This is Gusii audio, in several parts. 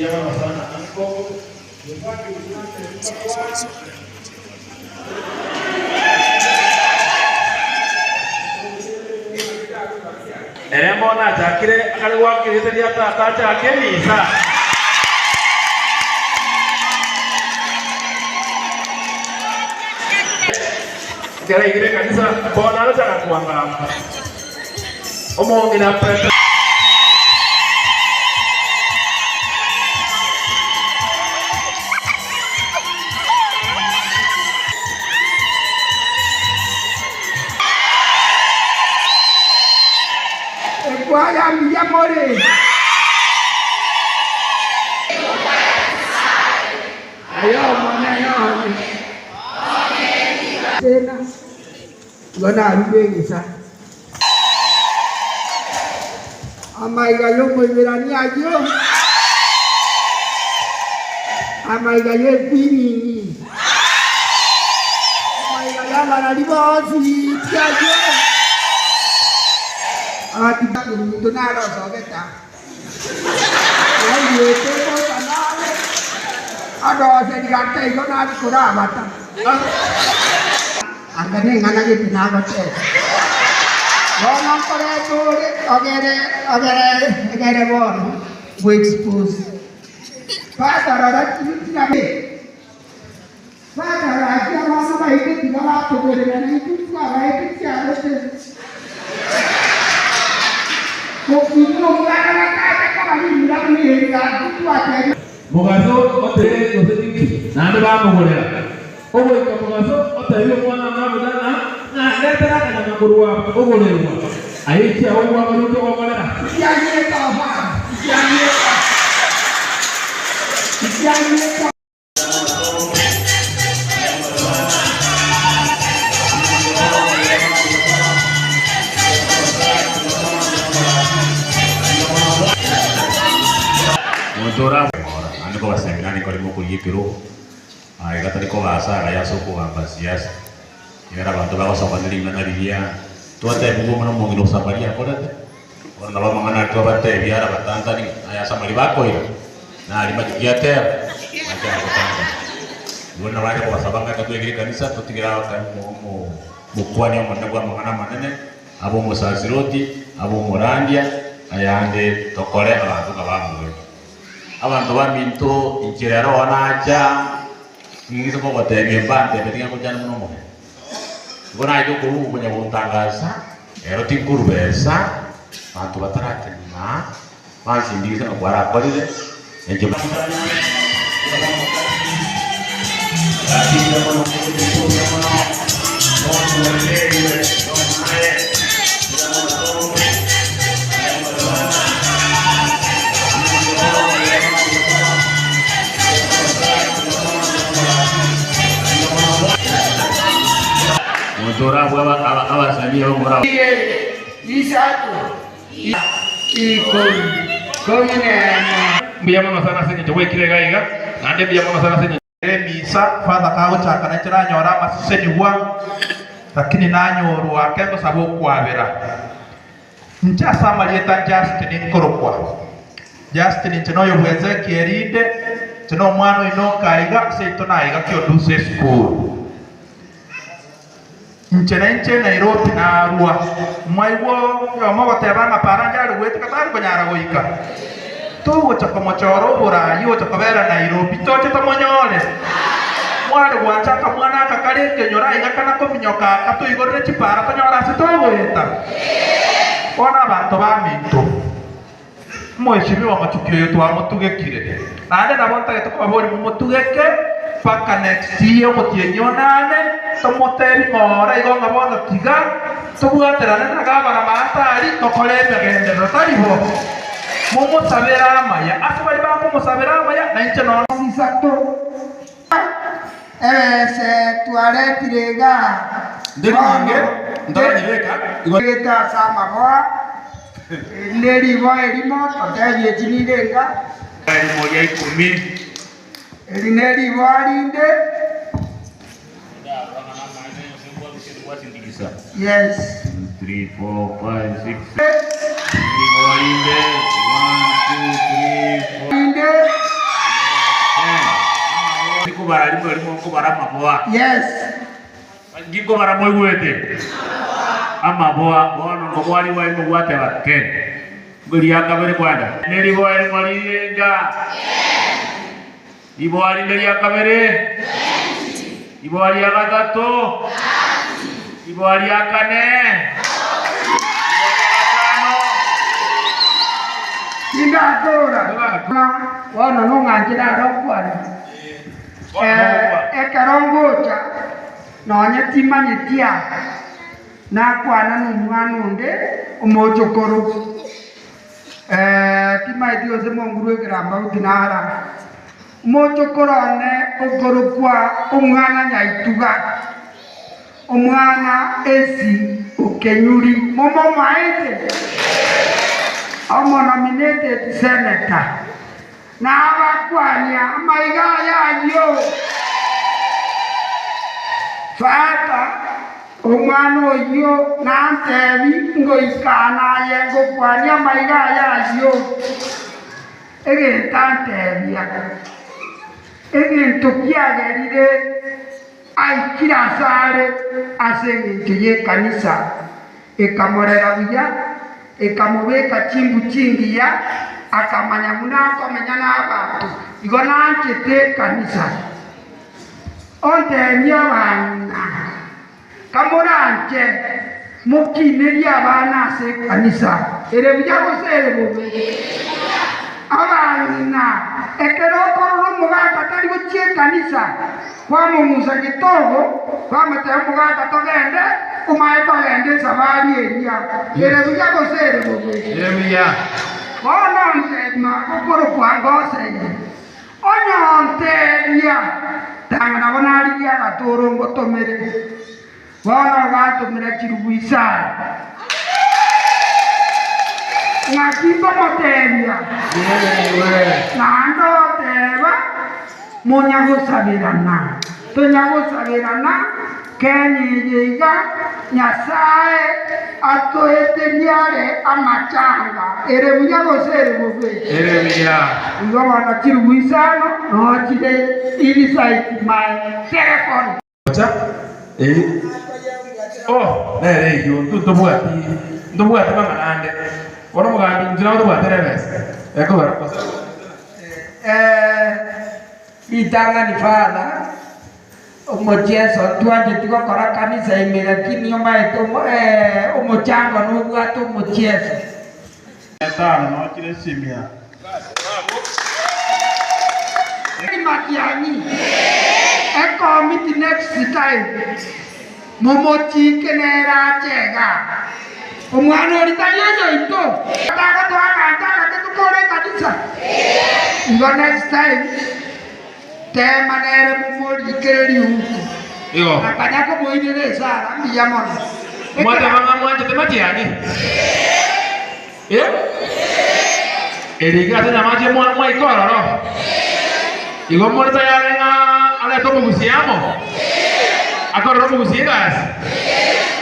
Ere bono achakire akare goaka erieta ria Tata achake emisa. Ekero aigire ekanisa, bono agochaka koangama. Omong'ina Petero. Ekwaya mbuya more? Aye Omonene one, tena igo narure egesa. Amaiga y'Omoiberania ayio, amaiga y'ekwinini, amaiga y'abarari bonsi pi ayio. Omonto nare osogete aa, naigwete bosa nare, adoseria ake igo nare korabata. Anga neng'ana gete nagoteba. Bono nkoreta ore ogere ogere egere bono go expose. Pastor rora ching'ana Pastor gaki abana baito tiga batoberera naintwe twabaete chiarete. Gokina omwana bakacha koba rimura buna eri gaki twatebire. Mogaso otebie gose ninki, naende bamogorera. Ogoika mogaso otebie omwana one buna ng'a nandetera akanyama korwa ogorerwa. Aye inche agwo kwabarure ogokorera. Monto ore ase naende kobasemia nare nkorema okorigia ekerogo. Aiga tari koba ase agaya ase okogamba siasa, ekero abanto bagosoka ne ring'ana riria twatebigwe buna omong'ina o Samaria akorete, bono nabo amang'ana aria twabatebia arabatantani ng'a aya Samaria bakoira, na aria machia ateba, machia agotantana. Igo nabo aria kobasaba ng'a ekero twaikire ekanisa totigere omokuani omonene bw'amang'ana amanene, abe omosasiroti, abe omorandia, ayande tokore abanto ng'a bamoigwe. Abanto baminto, inche rero oo nacha, ning'ise kogotebia mbantebie tiga ngochane buna omogeni. Igo naete okorwa konya gontangasa, ero tinkorwa besa, abanto bataratenena, bansindigise ng'a kwarakorire, inche. Monto orabue abasani abamura. Mbuya mono sana ase eng'encho gwaikire iga iga, naende mbuya mono sana ase eng'encho. Emisa, Father kagochaka nainche nanyora amasesenigwa, lakini nanyorwa ake ngosaba okwabera. Inche ase amarieta Justin nkorokwa. Justin inche noyo bwa Ezekiel inde, inche nomwana oino nkaiga, seito naiga Kiondusa esukuru. Inche nainche Nairobi narua. Mwaigwa oyomo ogoteba ng'a para nchare goetika tari konyara goika. Togocha komochora oboraai ocha kobera Nairobi toche tomonyore. Mware gwancha akamwana aka kare ekenyoro aiga kana kominyoka aka toigorere chipara tonyore ase togoeta. Bono abanto baminto. Omweshimiwa mochuki oyo twamotugekire, naende nabo ntagete kobaboria momotugeke mpaka next year omotienyi onane, tomotebi ng'ora igo ng'a bono tiga tobwaterane na gavana maate aria tokore emegenderero, tari bo? Momosabere amaya, ase baria bakomosabera amaya nainche nonya. Isato, Ebese twaretire igaa Nderi nyinge ntaranyebeka igo. Egete ase amaboa, erinde riboa erimo totebie echi nirenga. Erimo ria ikomi. Eri neriboa rinde. Yes. 3, 4, 5, 6, Riboa rinde 1, 2, 3, 4. Rinde. Ginkobara rimo erimo nkobara amaboa. Yes. Ginkobara moigwete? Amaboa. Bono nkoboa riboa erimo gwateba ke. Eria kabere kwenda. Neriboa erimo rirenga. Riboa rinde ria kabere. Riboa ria gatato. Riboa ria kane. Riboa ria gatano. Tindakora. Bono nong'anchire are okwane. Ekero ngocha, nonye timanyeti aa, nakwana nomwana onde omochokoro. Timaeti gose monguru ekerambauti nara. Omochokoro one okorokwa omwana Nyaituga, omwana Esi Okenyuri, momomaete? Omonominated senator. Nabakwania amaiga aya ayio. Tata, omwana oyio nantebi ngoika naye ngokwania amaiga aya ayio. Egento antebia, egento kiagerire aikire asare ase engencho y'ekanisa, ekamorera buya, ekamobeka chimbu chingiya, akamanya buna akomenya nabanto. Igo nanchete ekanisa. Ontebie abang'ina, kamoranche mokinerie abana ase ekanisa, ere buya gose ere bobe? Abang'ina, ekero okorora omogaka tari gochia ekanisa, Kwamong'usa getogo, kwamotebia, Omogaka, togende, omanye kogenda esabari eria, ere buya gose ere bobe? Ere buya. Bono ontebia okorokwa ngoseye, onye ontebia, tanga nabo narigia agatoro ngotomere. Bono ogantomera chirugu isano. Ng'aki nkomotebia? Naende oteba, Monyagosaberana, tonyagosaberana, Kenya eye iga, Nyasae atoeterie are amachanga, ere buya gose ere bobe? Ere buya. Igo bono chirugu isano noo chire inside my telephone. Gocha, eh, oh, nere eyio, intwe ntobwati, ntobwati mang'ana ande. Bono omogambi intwe nabo tobwate ebesa, ekobera gose. Ritang'ani Father, omochieso ntwancheti gokora kanisa ime lakini omaete omochango nobwate omochieso. Etano nochire simia. Matiang'i, ekomiti next time momochike nere ache igaa. Omwana oria tari oyoito? Tagotoa aganto agake tokore ekanisa? Igo next time tema nere momorikere riuko. Igo. Na kanya komoirera esara mbuya mono. Mwateba ng'a mwanchete Matiang'i? Eh? Eri iga ase nyamache mwaika ororo. Igo more tayare ng'a arete omogusi amo? Akorere omogusi egasi?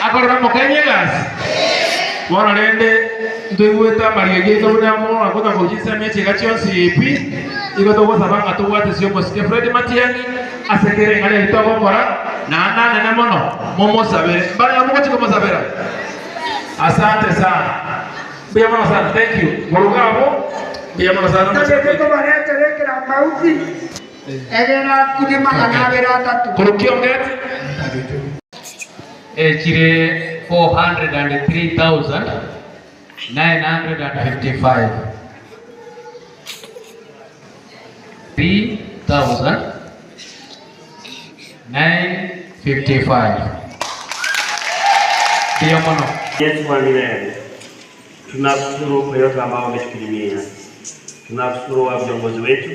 Akorere omokenyi egasi? Bono rende ntoigwete amarigerio aito buna morakota gochia chinsemo echi iga chionsi pi, igo togosaba ng'a tobwatesie omosike Fred Matiang'i ase kera eng'ana eri togokora, naende anene mono, momosabere. Mbare mogochia komosabera? Asante sana. Mbuya mono sana. Thank you. Moruga abwo. Mbuya mono sana. Ntagete kobaretera ekerambauti egere akune magana abere atato. Korwa kiongeti. Echire 403,955. 3,955. Mbuya mono. Yesu wa milele, tunakushukuru kwa yote ambao umetukirimia. Tunakushukuru wa viongozi wetu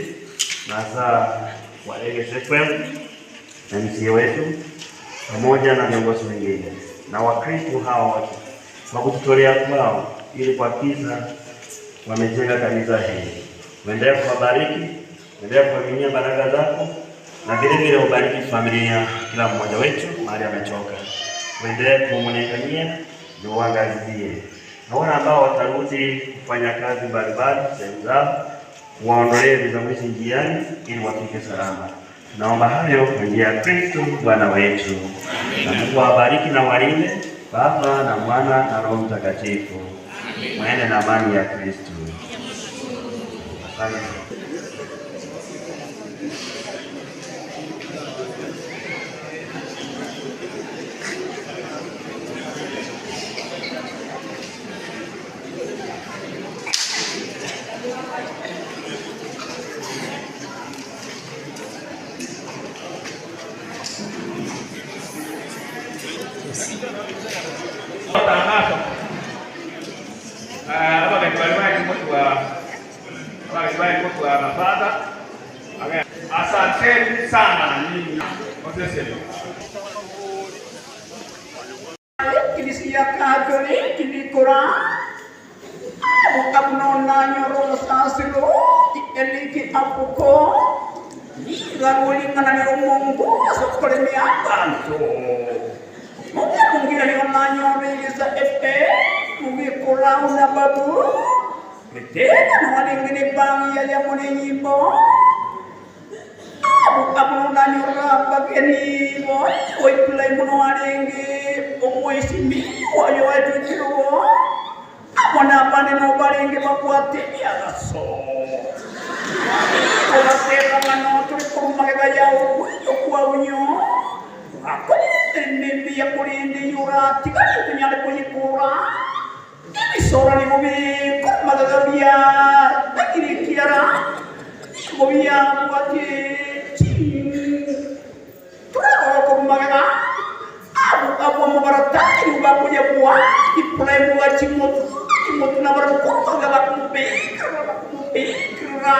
na hasa wa ASFM na MCA wetu pamoja na viongozi wengine na Wakristo hawa wote kwa kututolea kwao ili kuhakikisha wamejenga kanisa hili. Uendelee kuwabariki, uendelee kuwaminia baraka zako na vile vile ubariki familia kila mmoja wetu mahali ametoka. Uendelee kumwonekania na uangazie. Na wale ambao watarudi kufanya kazi mbalimbali sehemu zao, waondolee vizuizi njiani ili wafike salama. Tunaomba hayo kwa njia ya Kristo Bwana wetu. Na Mungu awabariki na walinde, Baba na Mwana na Roho Mtakatifu. Mwende na amani ya Kristo. Asante. Matangazo. Ah, abageni bari bari kotwa abageni bari kotwa na father. Asanteni sana nyinyi. Oteseni. Kilisia Katoliki kilikora abukabunonanyoro sasiro eliki apuko igarulingana omungu asokolemi abantu mubyamungira lionanyorigisa efe mubikulauna babu etena nowalingile bangi yalyamune nyimbo abunanyorra bageni boy oiplay muno alenge omweshimiwa yoetwikirwo abona abane nobalenge bakwate ebyagaso obaterangano tuli kulumagega yawo okwawunyo akolile embi yakulinde yura tigali tunyale kuyikura ebisora nibubi kulumagega bya bagirikiara nibo byabwate turaroko magega abo abo mubaratari bakuja bwa iplemu wa chimotu chimotu na barakumaga bakumupikira bakumupikira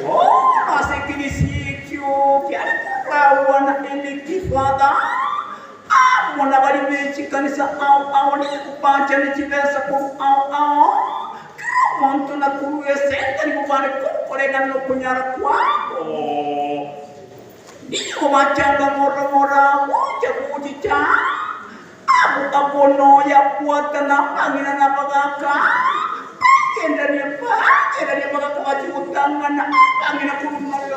oh asekilisikyo kyalikurawana enikifada amona bali bechikanisa ao ao nikupancha nichibesa kuru ao ao kila muntu nakuru esenta nikubane kukolega nokunyara kwabo niyo bachanga mora mora moja kuchicha abu abono ya puata na pangina na bagaka kenda ni pa kenda ni bagaka bachi utanga na pangina kurumaga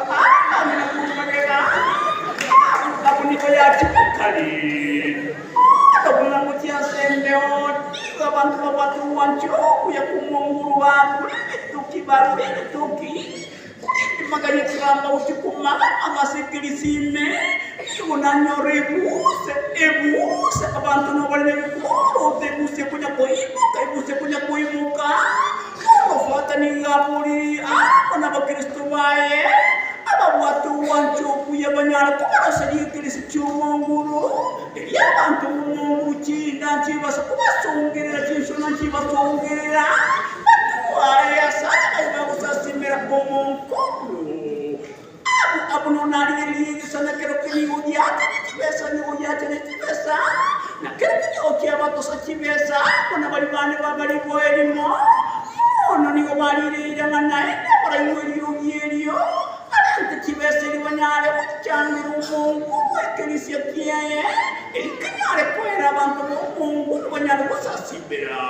pangina kurumaga abu abu niko ya chikali abuna mutia sembeo niga abantu babatu wancho kuya kumunguru bantu bituki baru bituki maganyikiramba utikuma amasekirisime ibonanyora ebuse ebuse abantu nobalina ebikoro ebuse kunya kuimuka ebuse kunya kuimuka olofata ningabuli abo n'abakristo baye ababwate wancho okuya banyala kubarasaliyo kirisi ky'omwongulu eri abantu mumwongulu kinda nkibasa kubasongerera kinsona nkibasongerera batuwaye asala bagusasimira omunkulu abu abu nonaliyeliigisa nakero kinigo gyate nekibesa nigo gyate nekibesa nakero kinigo kyabatosa kibesa bona bali bane babali boerimo ono nigo balireiranga naye nabaraiwe eryogi eryo alente kibesa eribanyale okukyangira omungu ekelisia kyaye erikenyale kwera abantu bomungu banyale gusasimbira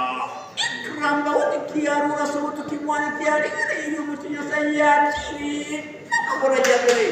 ikramba utikiarura sobotukimwana kyalire iri omukinyasa yakiri akora jabere.